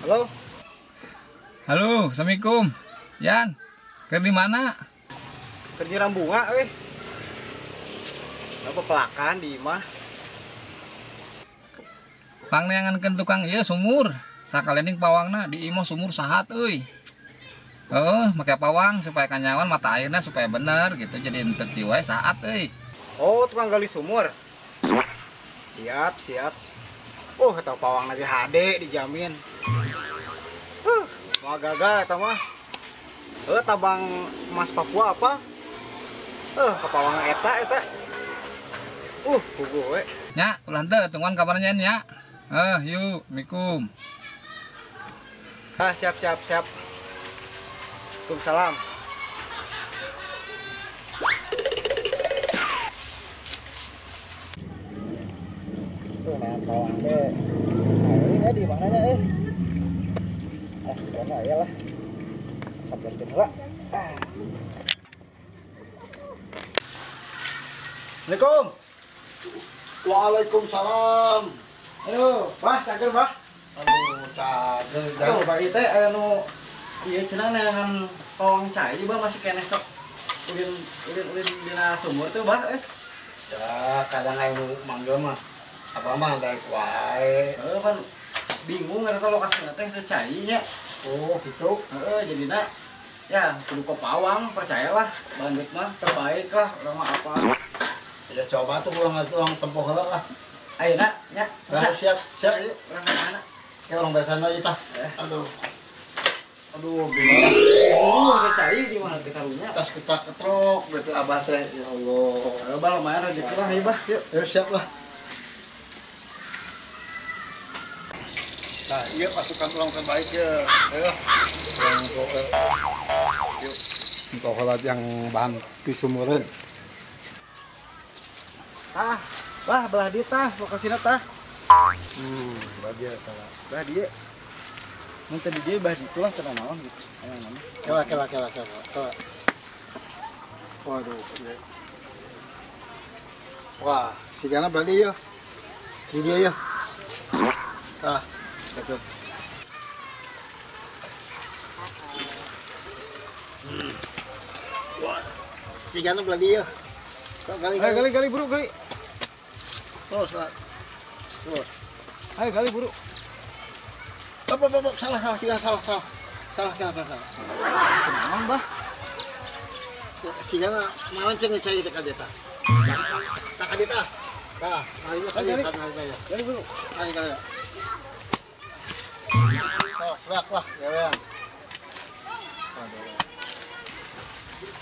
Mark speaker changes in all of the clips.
Speaker 1: Halo.
Speaker 2: Halo, assalamualaikum. Yan, keur di mana?
Speaker 1: Keur nyiram bunga euy. Apa pelakan di imah?
Speaker 2: Pangneangankeun tukang ieu sumur. Sakalian pawangna di imah sumur sahat euy. Heeh, make pawang supaya kanyawan mata airnya supaya bener gitu. Jadi henteu kieu wae saat euy.
Speaker 1: Oh, tukang gali sumur. Siap, siap. Oh, eta pawang lagi HD dijamin. Mau gagal eta mah. Tabang emas Papua apa? Ke pawang eta eta. Puguh we.
Speaker 2: Nya, ulah henteu tungguan kabarnya nya. Yuk, Assalamualaikum.
Speaker 1: Ah, siap siap siap. Waalaikumsalam. Tuh, nah, pawang deh. Nah, ini di mananya eh? Ah, sebenarnya ya lah. Sampai lah. Ah. Assalamualaikum.
Speaker 3: Waalaikumsalam.
Speaker 1: Aduh, bah, cager bah.
Speaker 3: Aduh, cager.
Speaker 1: Aduh, bagi teh anu ieu cenah neangan pawang cai bah masih keneh sok ulin ulin ulin dina sumur tuh bah eh.
Speaker 3: Ya, kadang aya nu manggil mah apa mah daek wae.
Speaker 1: Heeh, kan bingung eta lokasina teh secai nya.
Speaker 3: Oh, gitu.
Speaker 1: Heeh, jadina ya kudu ke pawang, percayalah bandit mah terbaik lah urang mah apa.
Speaker 3: Ya coba tuh ulang ulang tempoh heula lah.
Speaker 1: Ayeuna nya.
Speaker 3: Nah, siap, siap.
Speaker 1: Ayo urang mana?
Speaker 3: Ya urang beresan aja tah. Aduh. Aduh, bingung.
Speaker 1: Oh, secai di mana teh karunya?
Speaker 3: Tas kita ketrok berarti abah teh. Ya Allah.
Speaker 1: Abah lumayan rezeki lah, ayo bah. Yuk.
Speaker 3: Ayo siap lah. Nah, iya pasukan ulang terbaik ya. Ayo. Yang yuk. Untuk alat yang bahan pisumureun.
Speaker 1: Ah, bah belah dia tah, lokasina tah.
Speaker 3: Belah dia tah.
Speaker 1: Belah dia. Mun tadi dia bah ditu lah cenah naon gitu. Aya naon.
Speaker 3: Kela kela kela kela. Waduh. Ya. Wah, sigana belah dia. Di dia ya. Tah, deket. Wah, sigana belah dia. Gali,
Speaker 1: gali, gali, gali, buru, gali.
Speaker 3: Terus lah. Terus.
Speaker 1: Ayo gali buru.
Speaker 3: Op, op, op, salah, salah, salah, salah, salah. Salah, salah, salah.
Speaker 1: Kunaon, bah?
Speaker 3: Sigana malanceng cai teh ka dieu tah. Tah ka dieu tah. Tah, ngalih ka dieu, ngalih ka.
Speaker 1: Gali buru.
Speaker 3: Ngalih ka dieu. Tok, lak lah, gawean.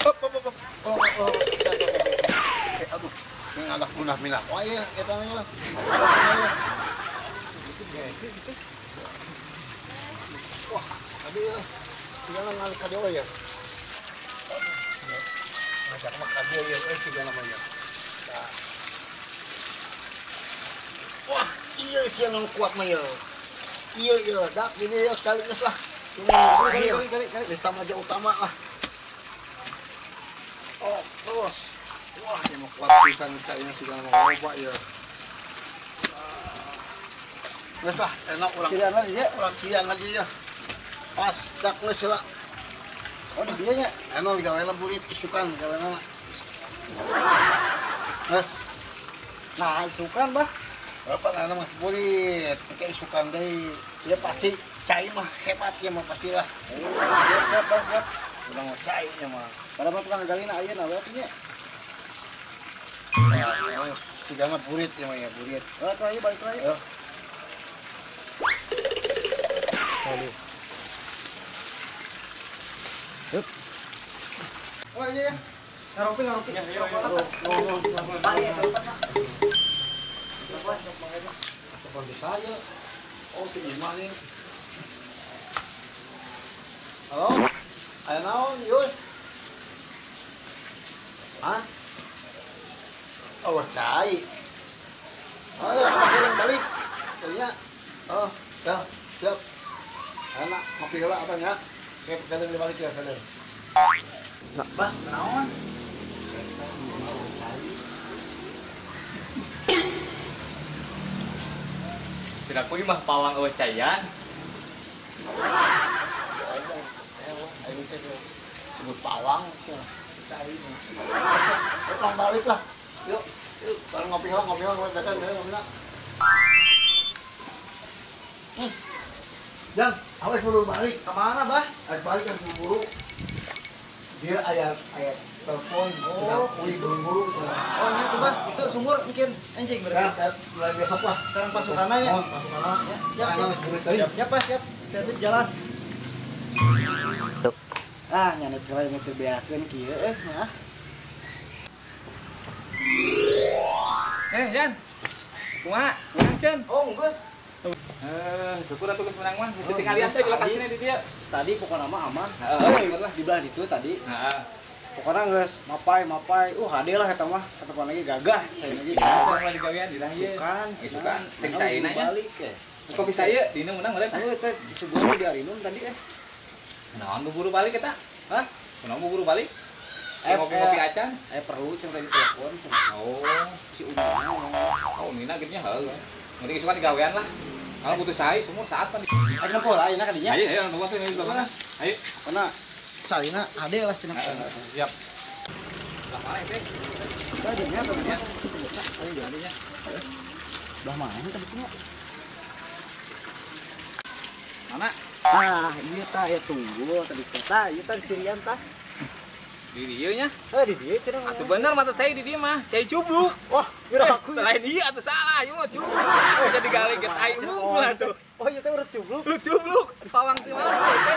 Speaker 3: Op, op, op, op. Oh, oh. Aduh, ini anak munah minah. Wah iya, eta nya. Wah, tadi ya, tinggal ngalih ka dieu ya. Ngajak mah ka dieu ya, tinggal namanya. Wah, iya sih yang kuat mah ya. Iya iya, dak ini ya sekali geus lah. Ini kali kali kali lista aja utama lah. Oh, terus. Wah, ini mau kuat pisan cainya sih mau loba ya. Geus lah, enak urang.
Speaker 1: Cirian lagi ya.
Speaker 3: Urang cirian lagi ya. Pas dak geus heula.
Speaker 1: Oh, di dieu nya.
Speaker 3: Enak gawena burit isukan gawena. Geus.
Speaker 1: Nah, isukan bah.
Speaker 3: Bapak nana mah burit, pakai isukan deui. Ya pasti cai mah hebat ya mah pastilah.
Speaker 1: Siap, siap, bah, siap.
Speaker 3: Urang mah cai nya mah.
Speaker 1: Padahal mah tukang galina ayeuna we atuh nya.
Speaker 3: Nah, sigana burit ya mah ya burit.
Speaker 1: Oh, tuh ayo balik lagi.
Speaker 3: Ayo. Aduh.
Speaker 1: Yup. Oh iya ya. Ngaropi ngaropi.
Speaker 4: Ya, iya.
Speaker 3: Telepon saya. Oh, si Ima nih. Halo? Ayo naon, Yus? Hah? Oh, cai. Ayo, apa balik? Kayaknya. Oh, ya, siap. Enak, ngopi heula apa nya? Kayak kalian dibalik ya, kalian.
Speaker 1: Bah, naon?
Speaker 4: Tidak kuy mah pawang eueuh caian.
Speaker 3: Ngomong, aing teh sebut pawang sih. Cai. Urang balik lah. Yuk, yuk, bareng ngopi lah, ngopi lah, ngopi lah, ngopi lah. Jang, awas buru balik.
Speaker 1: Kemana, Bah?
Speaker 3: Ayo balik kan buru-buru. Dia ayat telepon, oh, buru-buru.
Speaker 1: Oh, nya tuh, Bah. Itu sumur mungkin anjing berarti.
Speaker 3: Ya, mulai besok lah.
Speaker 1: Sareng pasukanna ya.
Speaker 3: Oh, pasukanna.
Speaker 1: Ya, siap, siap. Siap, siap, Pak, siap. Hati-hati jalan. Ah, nyanit heula nyetir beakeun kieu nah.
Speaker 2: Yan. Kumaha? Menang, Cen?
Speaker 1: Oh, geus.
Speaker 2: Syukur atuh geus menang mah. Geus tinggal lihat di lokasina di dieu.
Speaker 1: Tadi pokokna mah aman.
Speaker 2: Heeh,
Speaker 1: lah di belah ditu tadi.
Speaker 2: Heeh.
Speaker 1: Pokokna geus mapai-mapai. Hade lah eta mah. Katepan lagi gagah, cai lagi.
Speaker 2: Sama digawean di lah ieu.
Speaker 1: Sukan,
Speaker 2: sukan teu bisa ayeuna nya.
Speaker 1: Balik ke.
Speaker 2: Kopi saya dina menang meureun.
Speaker 1: Heuh teh disuguhan di Arinum tadi
Speaker 2: Naon buru balik eta?
Speaker 1: Hah?
Speaker 2: Kunaon buru balik? Ngopi-ngopi acan?
Speaker 1: Perlu ceng tadi telepon ceng.
Speaker 2: Oh,
Speaker 1: si Umina.
Speaker 2: Oh, Umina gitu nya heuh. Mending isukan digawean lah. Kalau butuh cai sumur saat pan.
Speaker 1: Ayo nempo lah ayeuna ka dinya.
Speaker 2: Ayo, ayo nempo tuh ini mana? Ayo.
Speaker 1: Karena caina ade lah cenah.
Speaker 2: Siap. Lah mana teh?
Speaker 1: Tadinya tuh nya.
Speaker 2: Ayo jadinya.
Speaker 1: Belah mana tadi nya?
Speaker 2: Mana?
Speaker 1: Ah, ieu tah ya tunggul tadi tah, ieu tah cirian tah.
Speaker 2: Di dieu nya?
Speaker 1: Heuh di dieu cenah.
Speaker 2: Atuh bener mata saya di dieu mah, cai cubluk.
Speaker 1: Wah, kira aku.
Speaker 2: Selain ieu atuh salah, ieu mah cubluk. Jadi gali get ai unggul atuh.
Speaker 1: Oh, ieu teh urut cubluk.
Speaker 2: Lu cubluk. Pawang teh mana teh?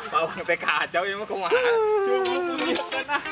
Speaker 2: Pawang teh kacau ieu mah kumaha? Cubluk ieu kan ah.